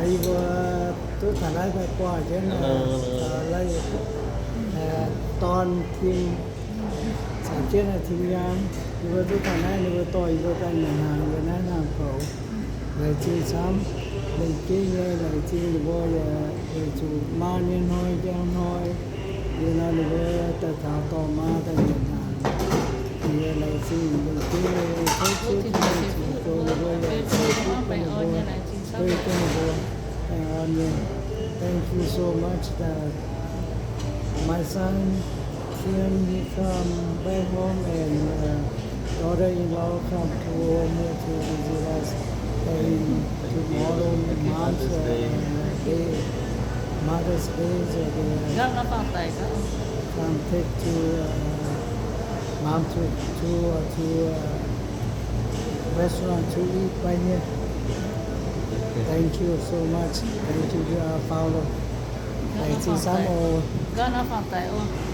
Yie mbuo duqv taux naaiv daaih buangh jienv, dorn tim, caux jienv tim nyaam, yie mbuo duqv taux naaiv, ninh mbuo dorh yie mbuo daaih nyanc hnaangx yiem naaiv hnaangx-koux. Laengz zingh camv, lengc jeiv nyei laengz zingh ninh mbuo, weic zuqc maa nyei hnoi, njang hnoi, yie nor ninh mbuo daaih taux dorh maa daaih nyanc hnaangx. Yie laengz zingh lengc jeiv nyei tov Ziouv Tin-Hungh cingx zoux ninh mbuo yaac zoux duqv bun ninh mbuo, duqv bun ninh mbuo. Thank you so much that my son Tim, he come back home and daughter-in-law come to home to visit us. And tomorrow mom's day, Mother's Day, so they come take to mom to to to restaurant to eat right here. Thank you so much. Thank you, you are follow. Laengz zingh camv oc.